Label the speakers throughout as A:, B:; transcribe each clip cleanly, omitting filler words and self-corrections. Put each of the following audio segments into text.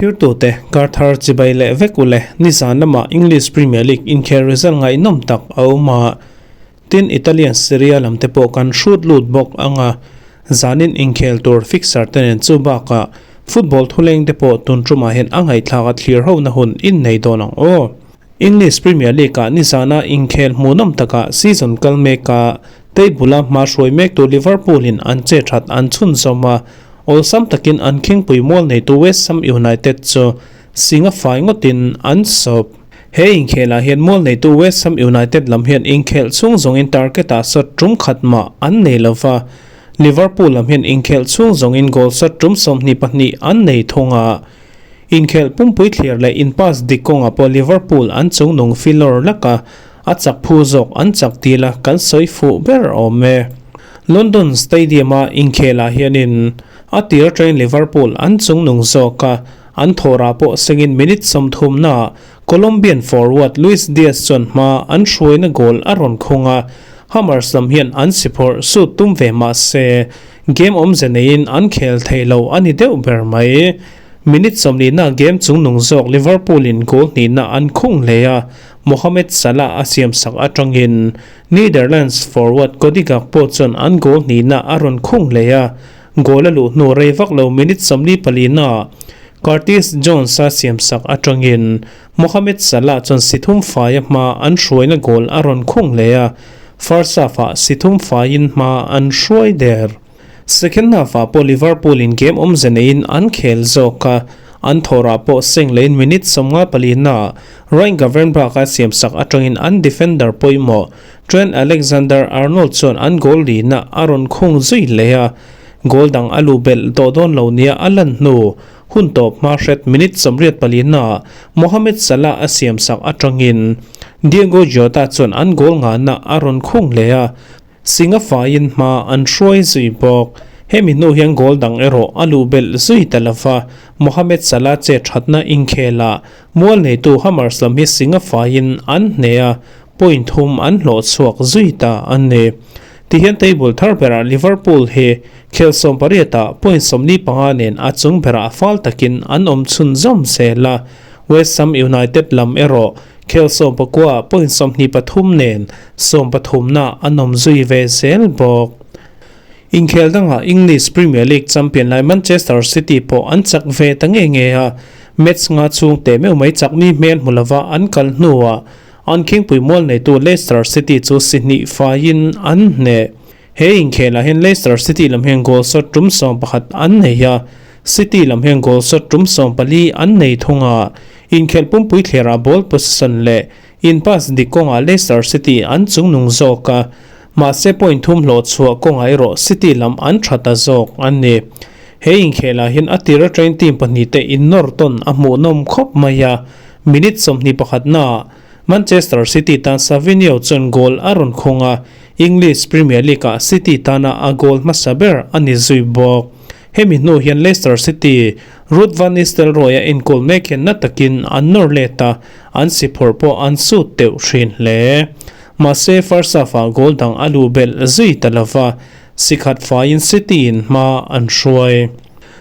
A: Thlirtute kar thar chibai leh vek u le, nizan lamah English Premier League inkhel result ngaihnawm tak a awm a, tin Italian Serie A lam te pawh kan hrut lut bawk ang a, zanin inkhel tur fixture te nen chu bakah football thuleng te pawh tun tumah hian a ngaihthlak a thlir hona hun in nei dawn ang aw. English Premier League-ah nizana inkhel hmuhnawm takah season kal meka table a hma hruai mektu Liverpool-in an che that an chhunzawm a, awlsam takin an khingpui mual neitu West Ham United chu singa fai ngawtin an sawp. He inkhelah hian mual neitu West Ham United lam hian inkhelh chhung zawngin target-ah shot tum khat mah an nei lova, Liverpool lam hian inkhelh chhung zawngin goal shot tum 22 an nei thung a. Inkhelh pumpui thlir leh in pass dik kawngah pawh Liverpool an chungnung filawr lak a, a chak phu zawk an chak dil a kan sawi fuh ber awm e. London Stadium-a inkhelah hianin a tir atangin Liverpool an chungnung zawk a, an thawhrah pawh sengin minute 30 naah Colombian forward Luis Diaz chuan hma an hruaina goal a rawn khung a, Hammers lam hian an si phawrh sut tum ve mah se game awmze neiin an khel thei lo a ni deuh ber mai. Minute 40 na game chungnung zawk Liverpool in goal hnihna an khung hle a, Mohamed Salah a siamsak atangin Netherlands forward Cody Gakpo chuan an goal hnihna a rawn khung hle a, goal a luh hnu rei vak lo minute 44 na Curtis Jones a siamsak atangin Mohamed Salah chuan si thum faia hma an hruaina goal a rawn khung hle a, first half-ah si thum faiin hma an hruai der. Second half-ah pawh Liverpool in game awmze neiin an khel zawk a, an thawhrah pawh seng lehin minute 54 naah Ryan Gravenberch a siamsak atangin an defender pawimawh Trent Alexander-Arnold chuan an goal lina a rawn khung zui hle a, goal dang a luh belh tawh dawn lo nia a lan hnu hun tawp hma hret minute 84 naah Mohamed Salah a siamsak atangin Diogo Jota chuan an goal ngana a rawn khung hle a, Singa faiin hma an hruai zui bawk. Hemi hnu hian goal dang erawh a luh belh zui ta lova, Mohamed Salah che thatna inkhelah mual neitu Hammers lam hi singa faiin an hne a, point thum an hlawh chhuak zui ta a ni. Tihian table thar berah Liverpool hi khel 18 ah point 45 nen a chung berah fal takin an awm chhunzawm zel a, West Ham United lam erawh khel 19 point 23 nen 13 na an awm zui ve zel bawk. Inkhel dangah English Premier League champion lai Manchester City pawh an chak ve ta nge nge a, match nga chhung te meuh mai chak mi hmel hmu lova an kal hnuah an khingpui mual neitu Leicester City chu si hnih faiin an hne. He inkhelah hian Leicester City lam hian goal shot tum 11 an nei a, City lam hian goal shot tum 14 an nei thung a, inkhelh pumpui thlerah ball possession leh in pass dik kawngah Leicester City an chungnung zawk a, mahse point thum hlawh chhuah kawngah erawh City lam an tha ta zawk a ni. He inkhelah hian a tir atangin team pahnih te innawr tawn a hmuhnawm khawp mai a, minute 21 naah Manchester City tan Savinho chuan goal a rawn khung a, English Premier League-ah City tana a goal hmasa ber a ni zui bawk. Hemi hnu hian Leicester City, Ruud van Nistelrooy a enkawl mek hian na takin an nawr let a, an si phawrh pawh an sut deuh thin hle. Mahse first half-ah goal dang a luh belh zui ta lova, si khat faiin City in hma an hruai.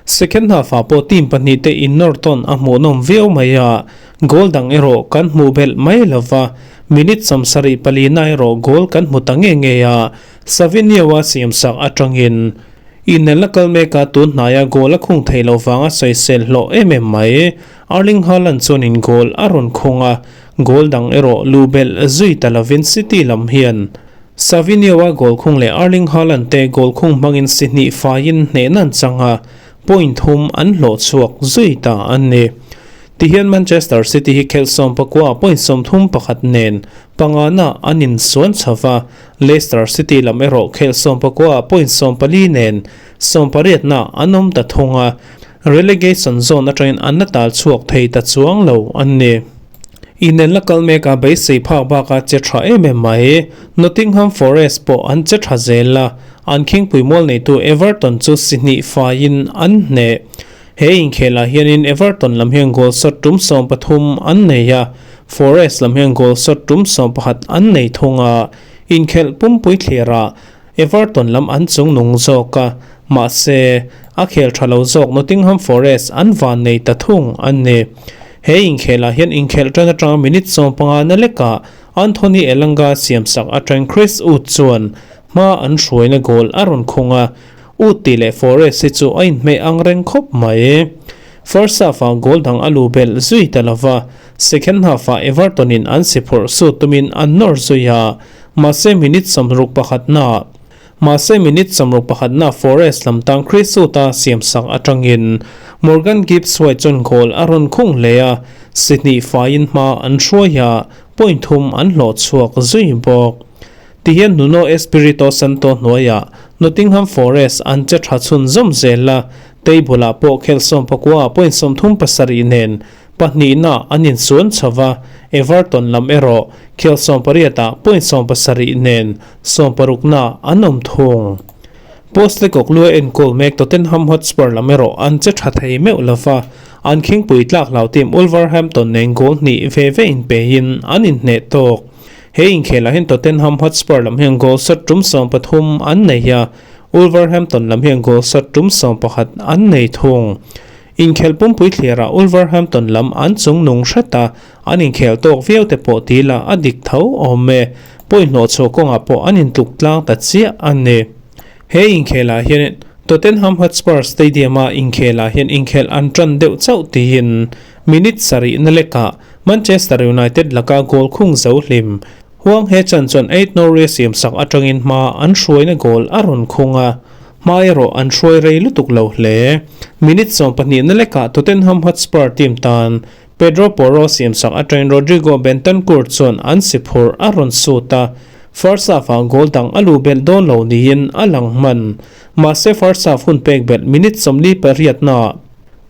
A: Second half-ah pawh team pahnih te innawr tawn a hmuhnawm viau mai a, goal dang erawh kan hmuh belh mai lova, minute 74 na erawh goal kan hmu ta nge nge a, Savinho a siamsak atangin inel a kal mek a, tun hnaia goal a khung thei lo vanga sawisel hlawh em em mai. Erling Haaland chuanin goal a rawn khung a, goal dang erawh luh belh zui ta lovin City lam hian Savinho a goal khung leh Erling Haaland te goal khung hmangin si hnih faiin hnehna an chang a, point thum an hlawh chhuak zui ta a ni. Tihian Manchester City hi khelh 19 point 31 nen pangana an insuan chho va, Leicester City lam erawh khelh 19 point 14 nen 18 na an awm ta thung a, relegation zone atangin an la tal chhuak thei ta chuang lo an ni. Inel la kal mek a beisei phak baka che tha em em mai. Nottingham Forest pawh an che tha zel a, an khingpui mual neitu Everton chu si hnih faiin an hne. He inkhelah hianin Everton lam hian goal shot tum 13 an nei a, Forest lam hian goal shot tum 11 an nei thung a, inkhelh pumpui thlirah Everton lam an chungnung zawk a, Mahse, a khel tha lo zawk Nottingham Forest an van nei ta thung a ni. He inkhelah hian inkhelh tan atanga minute 15 na lekah Anthony Elanga siamsak atang Chris Wood chuan hma an hruaina goal a rawn khung a, Wood tih leh Forest hi chu a inhmeh ang reng khawp mai. First half-ah goal dang a lu belh zui ta lova, second half-ah Everton-in an si phurh sut tumin an nawr zui a, mahse minute 61 naah Mahse minute 61 na Forest lam tang Chris Wood-a siamsak atangin Morgan Gibbs-White chuan goal a rawn khung hle a, si hnih faiin hma an hruai a, point thum an hlawh chhuak zui bawk. Tihian Nuno Espirito Santo hnuaiah Nottingham Forest an che tha chhunzawm zel a, table-ah pawh khel 19 point 37 nen pahnihna an insuan chho va, Everton lam erawh khel 18 ah point 70 nen 60 na an awm thung. Postecoglou enkawl mek Tottenham Hotspur lam erawh an che tha thei meuh lova, an khingpui tlak hlau team Wolverhampton nen goal hnih ve ve inpein an inhneh tawk. He inkhelah hian Tottenham Hotspur lam hian goal shot tum 13 an nei a, Wolverhampton lam hian goal shot tum 11 an nei thung. Inkhel pumpui thliarah Wolverhampton lam an chung nung hret a, an inkhel tawk viau te pawh ti la a dik tho awm e. Point hlawh chhuah kawngah pawh an intluk tlang ta chiah a ni. He inkhelah hian Tottenham Hotspur Stadium-a inkhelah hian inkhel an tan deuh chauh tiin minute sarih na lekah Manchester United laka goal khung zo hlim. Hwang Hee-chan chuan Ait Nouri siamsak atangin hma an hruaina goal a rawn khung a, hma erawh an hruai rei lutuk lo hle. Minute 12 na lekah Tottenham Hotspur team tan Pedro Porro siamsak atangin Rodrigo Bentancur chuan an si phurh a rawn sut a, first half-ah goal dang a luh belh dawn lo niin a lang hman. Mahse first half hun pek belh minute 48 naah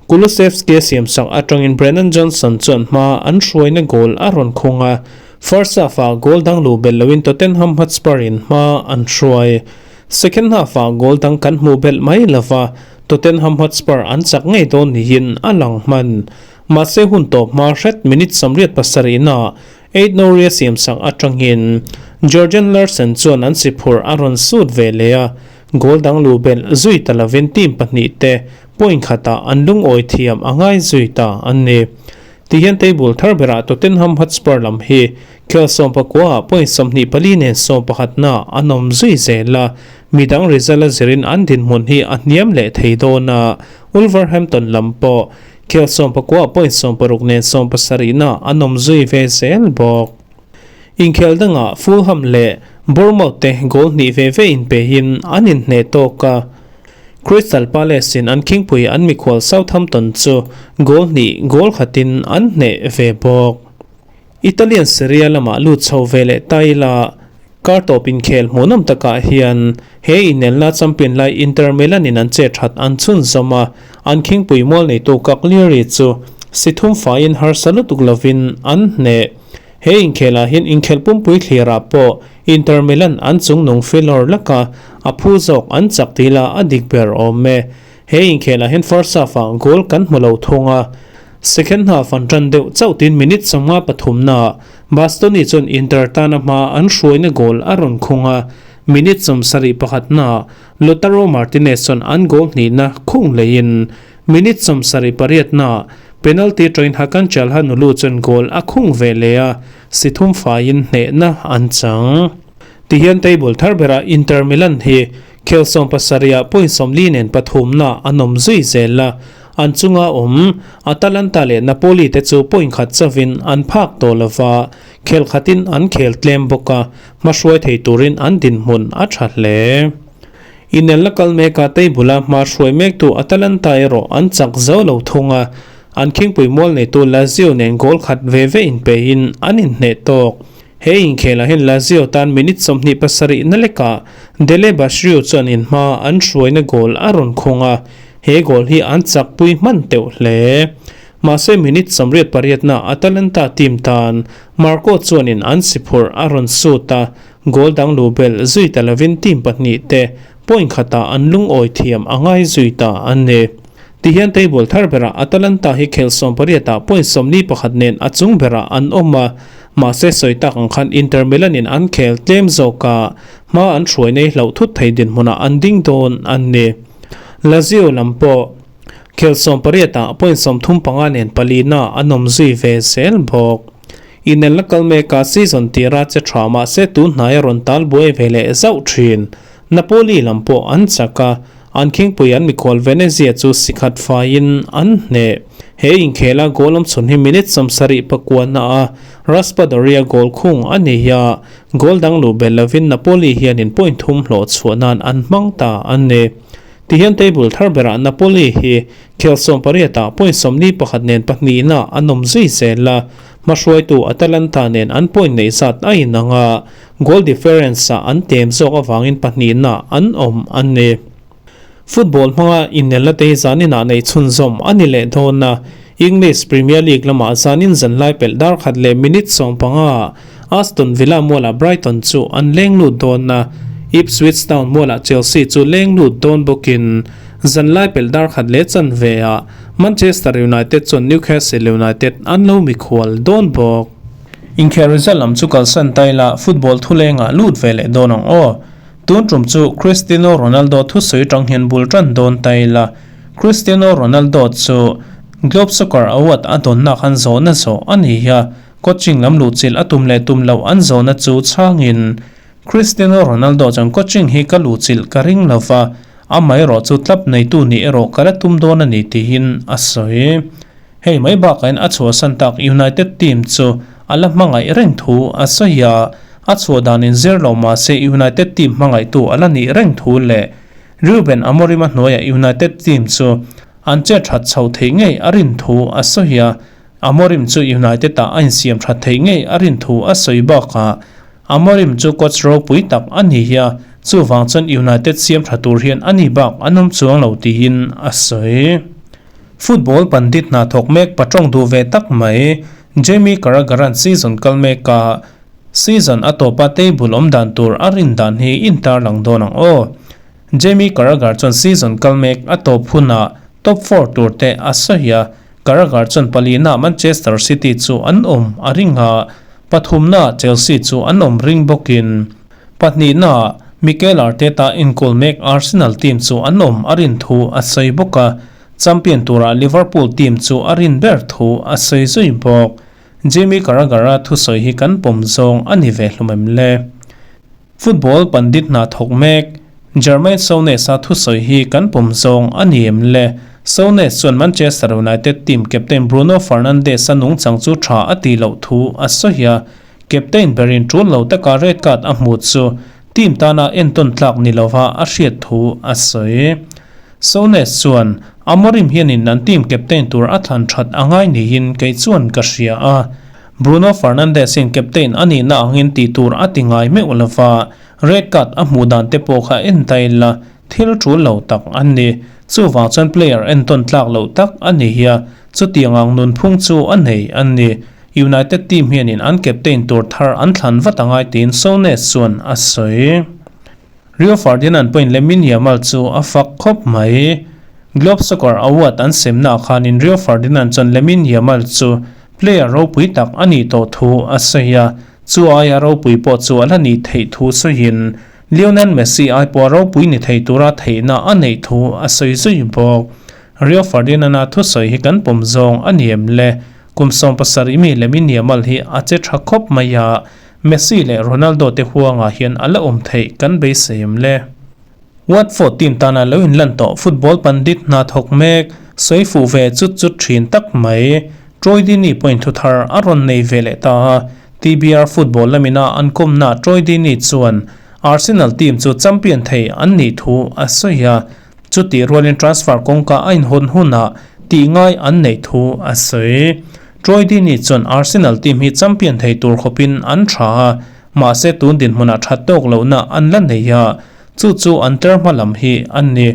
A: Kulusevski siamsak atangin Brennan Johnson chuan hma an hruaina goal a rawn khung a, first half-ah goal dang luh belh loin Tottenham Hotspur in hma an hruai. Second half-ah goal dang kan hmuh belh mai lova, Tottenham Hotspur an chak ngei dawn niin a lang hman. Mahse hun tawp hma hret minute 87 naah Ait Nouri siamsak atangin Jorgen Larsen chuan an si phurh a rawn sut ve leh a, goal dang luh belh zui ta lovin team pahnih te point khatah an lungawi thiam a ngai zui ta an ni. Tihian table thar berah Tottenham Hotspur lam hi khel 19 ah point 24 nen 11 na an awm zui zel a, midang result a zirin an dinhmun hi a hniam leh thei dawn a, Wolverhampton lam pawh khel 19 ah point 60 nen 70 na an awm zui ve zel bawk. Inkhel dangah Fulham leh Bournemouth te goal hnih ve ve inpehin an inhneh tawk a, Crystal Palace in an khingpui an mikhual Southampton chu goal hnih goal khatin an hneh ve bawk. Italian Serie A lamah lut chho ve leh ta ila, kar tawp inkhel hmuhnawm takah hian he inelna champion lai Inter Milan in an che that an chhunzawm a, an khingpui mual neitu Cagliari chu si thum faiin harsa lutuk lovin an hneh. He inkhelah hian inkhel pumpui thlirah pawh Inter Milan an chungnung filawr laka a phu zawk an chak ti la a dik ber awm e. He inkhelah hian first half-ah goal kan hmu lo thung a, second half an tan deuh chauh tin minute 53 naah Bastoni chuan Inter tana hma an hruaina goal a rawn khung a, minute 71 naah Lautaro Martinez chuan an goal hnihna khung leiin minute 78 naah penalty tawin Hakan Calhanoglu chuan goal a khung ve leh a, si thum faiin hnehna an chang. Tihian table thar berah Inter Milan hi khel 70 ah point 40 nen pathum na an awm zui zel a, an chunga awm Atalanta leh Napoli te chu point khat chawin an phak tawh lova, khel khatin an khel tlem bawk a, hma hruai thei turin an dinhmun a tha hle. Inelna kal meka table a hma hruai mek tu Atalanta erawh an chak zo lo thung a, an khingpui mual neitu Lazio nen goal khat ve ve inpein an inhneh tawk. He inkhelah hian Lazio tan minute 27 na lekah Dele Bashiru chuan in hma an hruaina goal a rawn khung a, he goal hi an chakpui hman teuh hle. Mahse minute 88 na Atalanta team tan Marco chuanin an si phurh a rawn sut a, goal dang lu belh zui ta lovin team pahnih te point khatah an lungawi thiam a ngai zui ta an ni. Tihian table thar berah Atalanta hi khel 18 ah point 41 nen a chung berah an awm a, mahse sawi tak ang khan Inter Milan in an khel tlem zawk a, hma an hruai nei hlauh thut thei dinhmunah an ding dawn an ni. Lazio lam pawh khel 18 ah point 35 nen palina an awm zui ve zel bawk. Inelna kal meka season tira che tha mahse tun hnai a rawn tal buai ve leh zauh thin. Napoli lam pawh an chak a, an khingpui an mikhual Venezia chu sikhat faiin an hneh. He inkhela goal awm chhun hi minute 79 na a Raspadori-a goal khung a ni a, goal dang luh belh lovin Napoli hianin point thum hlawh chhuah nan an hmang ta a ni. Tihian table thar berah Napoli hi khel 18 ah point 41 nen pahnihna an awm zui zel a, hmahruaitu Atalanta nen an point neih zat a inang a, goal difference ah an tem zawk avangin pahnihna an awm a ni. Football hmanga inelna te hi zaninah neih chhunzawm a ni leh dawn a, English Premier League lamah zanin zanlai pelh dar khat leh minute 15 ah Aston Villa mualah Brighton chu an leng lut dawn a, Ipswich Town mualah Chelsea chu leng lut dawn bawkin zanlai pelh dar khat leh chanve ah Manchester United chuan Newcastle United an lo mikhual dawn bawk. Inkhel result lam chu kalsan ta ila football thulengah lut ve leh dawn ang aw. Tun tum chu Cristiano Ronaldo thusawi tang hian bul tan dawn ta ila. Cristiano Ronaldo chu Globe Soccer Award a dawnna khan zawhna zawh a ni a, coaching lam luhchilh a tum leh tum loh an zawhna chu chhangin Cristiano Ronaldo chuan coaching hi ka luhchilh ka ring lova, amaherawh chu club neitu nih erawh ka la tum dawn a ni tiin a sawi. Hei mai bakain a chhuahsan tak United team chu a la hmangaih reng thu a sawi a, a chhuah danin zir lo mah se United team hmangaihtu a la nih reng thu leh Ruben Amorim-a hnuaiah United team chu an chet that chho thei ngei a rin thu a sawi a, Amorim chu United-ah a insiam that thei ngei a rin thu a sawi bakah Amorim chu coach ropui tak a ni a, chuvang chuan United siam tha tur hian a ni bak an awm chuang lo tiin a sawi. Football pandit hna thawk mek patawng duh ve tak mai Jamie Carragher-a'n season kal mek a, season a tawpa table awm dan tur a rin dan hi intar lang dawn ang aw. Jamie Carragher chuan season kal mek a tawp hunah top four tur te a sawi a, Carragher chuan palina Manchester City chu an awm a ring a, pathumna Chelsea chu an awm ring bawkin pahnihna Mikel Arteta enkawl mek Arsenal team chu an awm a rin thu a sawi bawk a, champion tura Liverpool team chu a rin ber thu a sawi zui bawk. Jamie Carragher-a thusawi hi kan pawm zawng a ni ve hlum em le? Football pandit hna thawk mek Jermaine Souness-a thusawi hi kan pawm zawng a ni em le? Souness chuan Manchester United team captain Bruno Fernandes-a nungchang chu tha a tih loh thu a sawi a, captain berin tul lo taka red card a hmuh chu team tana entawn tlak ni lova a hriat thu a sawi. Souness chuan, Amorim hianin an team captain tur a thlan that a ngai niin kei chuan ka hria a. Bruno Fernandes hian captain a nihna angin tih tur a ti ngai meuh lova, red card a hmuh dan te pawh kha en ta ila thil tul lo tak a ni. Chuvang chuan player entawn tlak loh tak a ni hi a, chutiang ang nunphung chu a nei a ni. United team hianin an captain tur thar an thlan vat a ngai tiin Souness chuan a sawi. Rio Ferdinand pawhin Lamine Yamal chu a fak khawp mai. Globe Soccer Award an semnaah khanin Rio Ferdinand chuan Lamine Yamal chu player ropui tak a nih tawh thu a sawi a, chu aia ropui pawh chu a la nih theih thu sawiin Lionel Messi ai pawh ropui ni thei tura theihna a neih thu a sawi zui bawk. Rio Ferdinand-a thusawi hi kan pawm zawng a ni em le? Kum 17 mi Lamine Yamal hi a che tha khawp mai a, Messi leh Ronaldo te huangah hian a la awm theih kan beisei em le? Watford team tana lo inlan tawh football pandit hna thawk mek, sawi fuh ve chut chut thin tak mai. Troy Deeney pawhin thu thar a rawn nei ve leh ta a, TBR football lamina an kawmna Troy Deeney chuan Arsenal team chu champion thei an nih thu a sawi a, chutih rualin transfer kawngka a inhawn hunah tih ngai an neih thu a sawi. Troy Deeney chuan Arsenal team hi champion thei tur khawpin an tha a, mahse tun dinhmunah that tawk lohna an la nei a, chu chu an ter hma lam hi a ni.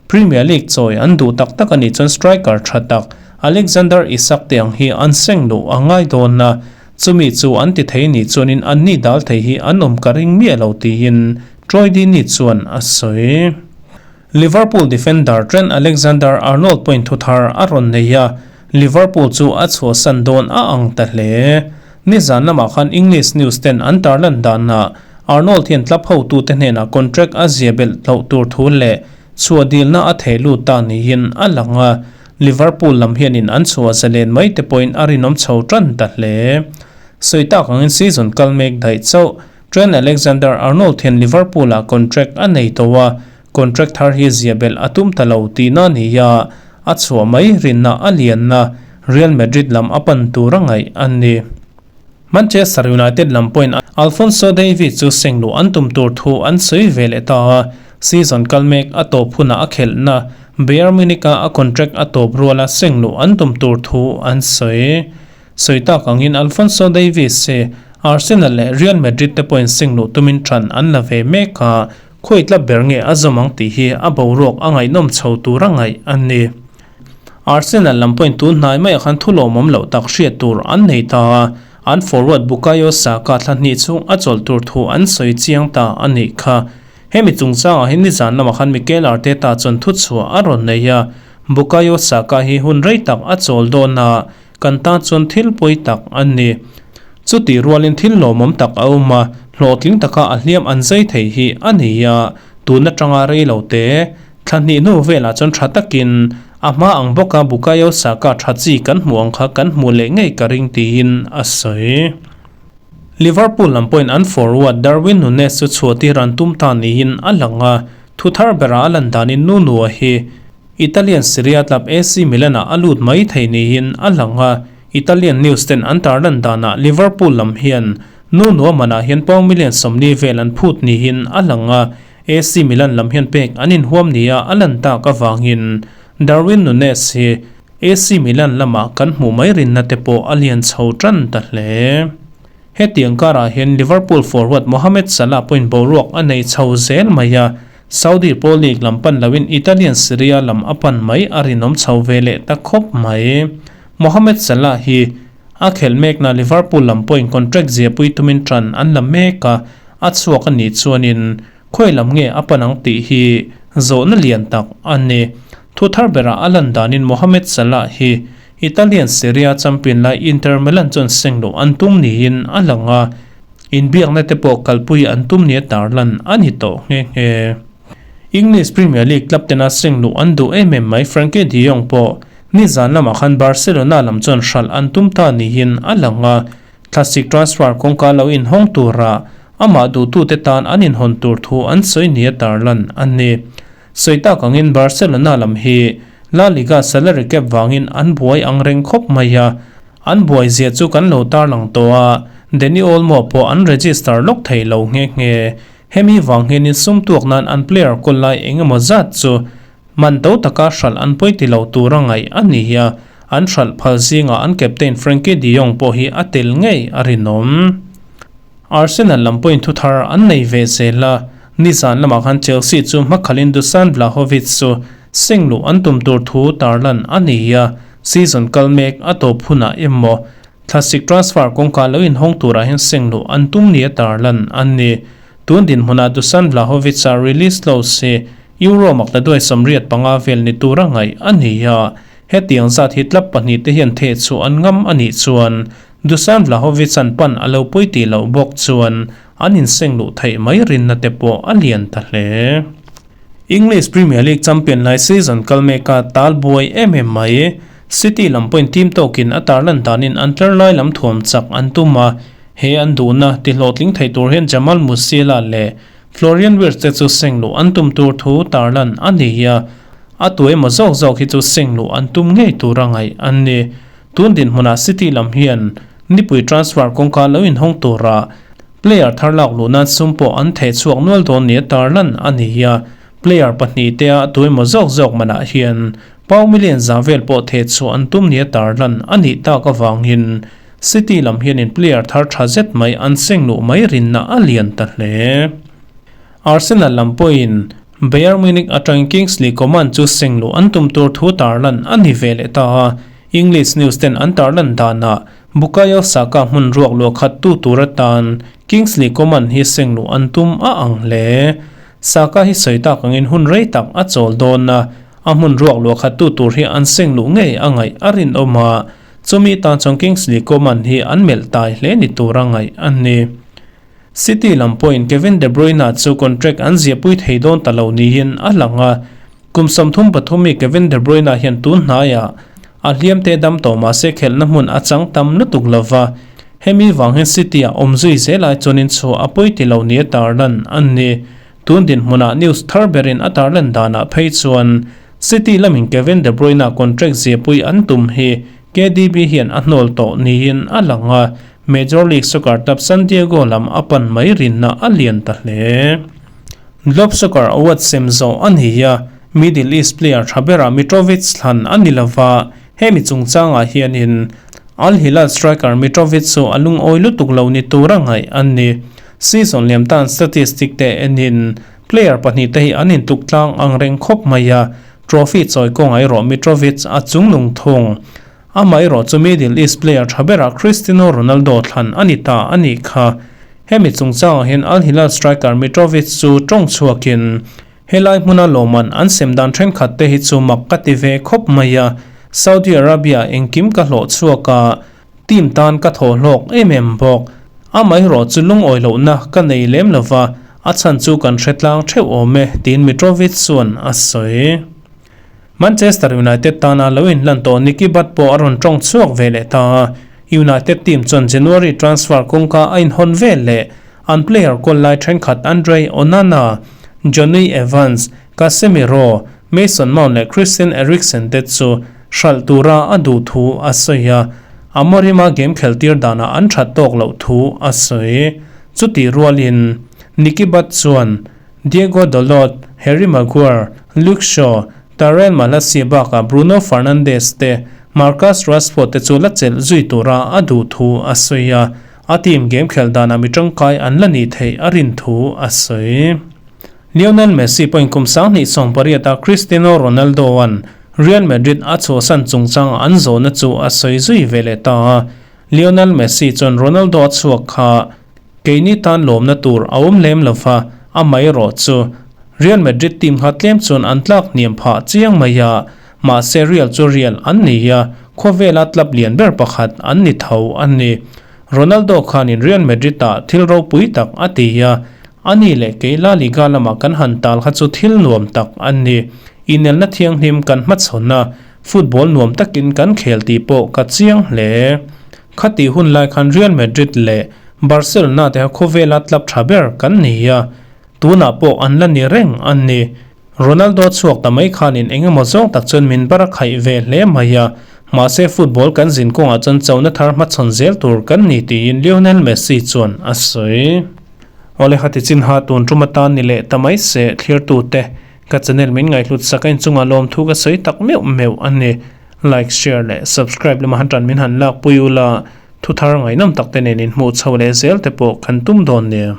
A: Premier League chawi an duh tak tak a nih chuan striker tha tak Alexander Isak te ang hi an seng luh a ngai dawn a, chumi chu an ti thei nih chuanin an ni dal thei hi an awm ka ring miah lo tiin Troy Deeney chuan a sawi. Liverpool defender Trent Alexander-Arnold pawhin thu thar a rawn nei a, Liverpool chu a chhuahsan dawn a ang ta hle. Nizan lamah khan English news ten an tarlan danah Arnold hian club hotute hnenah contract a zia belh loh tur thu leh Chhuah dilna a theh lut ta niin a lang a, Liverpool lam hianin an chhuah zalen mai te pawhin a rinawm chho tan ta hle. Sawi tak angin season kal mek daih chauh Trent Alexander-Arnold hian Liverpool-ah contract a nei tawh a, contract thar hi zia belh a tum ta lo tihna a ni a, a chhuah mai rinna a lianna Real Madrid lam a pan tur a ngaih a ni. Manchester United lam pawhin Alphonso Davies chu seng luh an tum tur thu an sawi ve leh ta a, season kal mek a tawp hunah a khelhna Bayern Munich-a a contract a tawp ruala seng luh an tum tur thu an sawi. Sawi tak angin Alphonso Davies hi Arsenal leh Real Madrid te pawhin seng luh tumin ṭan an la ve mek a, khawi tla ber nge a zawm ang tih hi a boruak a ngaihnawm chho tur a ngaih a ni. Arsenal lam pawhin tun hnai maiah khan thu lawmawm loh tak hriat tur an nei ta a, an forward Bukayo Saka thla hnih chhung a chawlh tur thu an sawi chiang ta a nih kha. Hemi chungchangah hian nizan lamah khan Mikel Arteta chuan thuchhuah a rawn nei a, Bukayo Saka hi hun rei tak a chawl dawn a, kan tan chuan thil pawi tak a ni. Chutih rualin thil lawmawm tak a awm a, hlawhtling taka a hliam an zai thei hi a ni a, tun atanga rei lo te. Thla hnih hnu velah chuan tha takin a hma ang bawka Bukayo Saka tha chi kan hmuh ang kha kan hmuh leh ngei ka ring tiin a sawi. Liverpool lam pawhin an forward Darwin Nunez chu chhuahtir an tum ta niin a lang a, thu thar berah a lan danin Nuno-a hi Italian Serie A club AC Milan-ah a lut mai thei niin a lang a, Italian news ten an tarlan danah Liverpool lam hian Nuno-a manah hian pound million 40 vel an phut niin a lang a, AC Milan lam hian pek an inhuam nia a lan tak avangin Darwin Nunez hi AC Milan lamah kan hmuh mai rinna te pawh a lian chho tan ta hle. Hetiang karah hian Liverpool forward Mohamed Salah pawhin boruak a nei chho zel mai a, Saudi Pro League lam pan loin Italian Serie A lam a pan mai a rinawm chho ve leh ta khawp mai. Mohamed Salah hi a khelh mekna Liverpool lam pawhin contract ziahpui tumin tan an la mek a, A chhuak a nih chuanin khawi lam nge a pan ang tih hi zawhna lian tak a ni. Thu thar berah a lan danin Mohamed Salah hi Italian Serie A champion lai Inter Milan chuan seng loh an tum niin a lang a, inbiakna te pawh kalpui an tum nia tarlan a ni tawh nghe nghe. English Premier League club tena seng luh an duh em em mai Frenkie de Jong pawh nizan lamah khan Barcelona lam chuan hralh an tum ta niin a lang a, Thlasik transfer kawngka lo inhawng tura amah duhtute tan an inhawn tur thu an sawi nia tarlan a ni. Sawi tak angin Barcelona lam hi La Liga salary cap vangin an buai ang reng khawp mai a, an buai zia chu kan lo tarlang tawh a, Dani Olmo pawh an register lawk thei lo nghe nghe. Hemi vang hianin sum tuak nan an player kawl lai eng emaw zat chu Man to taka hralh an pawi ti lo tura ngaih a ni a, an hralh phal zingah an captain Frenkie de Jong pawh hi a tel ngei a rinawm. Arsenal lam pawhin thuthar an nei ve zel a, nizan lamah khan Chelsea chu hmakhalin Dusan Vlahovic chu seng luh an tum tur thu tarlan a ni a, season kal mek a tawp hunah emaw thlasik transfer kawngka lo inhawng turah hian seng luh an tum nia tarlan a ni. Tun dinhmunah Dusan Vlahovic-a release clause hi Euro mak la duai 85 vel ni tura ngaih a ni a, hetiang zat hi club pahnihte hian theh chu an ngam a nih chuan Dusan Vlahovic an pan a lo pawi tih loh bawk chuan an inseng luh theih mai rinna te pawh a lian ta hle. English Premier League champion lai season kal meka tal buai em em mai. City lam pawhin team tawkin a tarlan danin an tlar lai lam thuam chak an tum a, he an duhna tihlawhtling thei tur hian Jamal Musiala leh Florian Wirtz te chu seng luh an tum tur thu tarlan a ni a, a tu emaw zawk zawk hi chu seng luh an tum ngei tura ngaih an ni. Tun dinhmunah City lam hian nipui transfer kawngka lo inhawng tura player thar lak luh nan sum pawh an theh chhuak nual dawn nia tarlan a ni a, player pahnih te a tu emaw zawk zawk manah hian pau million za vel pawh theh chhuah an tum nia tarlan a nih tak avangin City lam hianin player thar tha zet mai an seng luh mai rinna a lian ta hle. Arsenal lam pawhin Bayern Munich atangin Kingsley Coman chu seng luh an tum tur thu tarlan a ni ve leh ta a, English news ten an tarlan danah Bukayo Saka hmun ruak luah khat tu tur atan Kingsley Coman hi seng luh an tum a ang hle. Saka hi sawi tak angin hun rei tak a chawl dawn a, a hmun ruak luah khat tu tur hi an seng luh ngei a ngaih a rinawm a, Chumi tan chuan Kingsley Coman hi an melh tai hle ni tura ngaih a ni. City lam pawhin Kevin De Bruyne chu contract an ziahpui thei dawn ta lo niin a lang a. Kum 33 mi Kevin De Bruyne hian tun hnaiah a hliam te dam tawh mah se khelhna hmun a chang tam lutuk lova, hemi vang hian City ah awm zui zel ai chuanin chhuah a pawi ti lo nia tarlan an ni. Tun dinhmunah news thar berin a tarlan danah phei chuan City lamin Kevin De Bruyne contract ziapui an tum hi KDB hian a hnawl tawh niin a lang a, Major League Soccer club San Diego lam a pan mai rinna a lian ta hle. Globe Soccer Award sem zawh a ni a, Middle East player tha berah Mitrovic thlan a ni lova, hemi chungchangah hianin Al Hilal striker Mitrovic chu a lungawi lutuk lo ni tura ngaih a ni. Season liam tan statistic te enin player pahnihte hi an intluk tlang ang reng khawp mai a, trophy chawi kawngah erawh Mitrovic a chunglung thung. Amaherawh chu Middle East player tha berah Cristiano Ronaldo thlan a ni ta a nih kha. Hemi chungchangah hian Al Hilal striker Mitrovic chu tawng chhuakin, Helai hmuna lawmman an sem dan thenkhat te hi chu mak ka ti ve khawp mai a, Saudi Arabia engkim ka hlawh chhuak a, team tan ka thaw hlawk em em bawk. Amaherawh chu lungawi lohna ka nei lem lova, a chhan chu kan hre tlang theuh awm e, tiin Mitrovic chuan a sawi. Manchester United tana lo inlan tawh Nicky Butt pawh a rawn tawng chhuak ve leh ta a, United team chuan January transfer kawngka a inhawn vel leh an player kawl lai thenkhat Andre Onana, Jonny Evans, Casemiro, Mason Mount leh Christian Eriksen te chu hralh tura a duh thu a sawi a, Amorim-a game kheltir danah an that tawk loh thu a sawi. Chutih rualin Nicky Butt chuan Diego Dalot, Harry Maguire, Luke Shaw, Tyrell Malacia bakah Bruno Fernandes te Marcus Rashford te chu la chelh zui tura a duh thu a sawi a, a team game khelh danah mi tangkai an la nih theih a rin thu a sawi. Lionel Messi pawhin kum 2018 a Cristiano Ronaldo-a'n Real Madrid a chhuahsan chungchang an zawhna chu a sawi zui ve leh ta a, Lionel Messi chuan Ronaldo a chhuak kha keini tan lawmna tur a awm lem lo va, amaherawh chu Real Madrid team kha tlem chuan an tlak hniam phah chiang mai a, mahse Real chu Real an ni a, khawvela club lian ber pakhat an ni tho a ni. Ronaldo khanin Real Madrid ah thil ropui tak a ti a, ani leh kei La Liga lamah kan han tal kha chu thil nuam tak a ni. Inelna thianghlim kan hmachhawn a, Football nuam takin kan khel tih pawh ka chiang hle. Khati hun lai khan Real Madrid leh Barcelona te kha khawvela club tha ber kan ni a, tunah pawh an la ni reng a ni. Ronaldo chhuak ta mai khanin eng emaw zawng tak chuan min bar a khaih ve hle mai a, mahse football kan zin kawngah chuan chona thar hmachhawn zel tur kan ni tiin Lionel Messi chuan a sawi. Awle khati chin ha tun tum atan ni leh ta mai se thlirtute Ka channel min ngaihhlut sak a inchungah lawmthu ka sawi tak meuh meuh a ni. Like, share leh subscribe lama han tan min han lakpui ula, thuthar ngaihnawm tak te nen inhmuh chho leh zel te pawh kan tum dawn nia.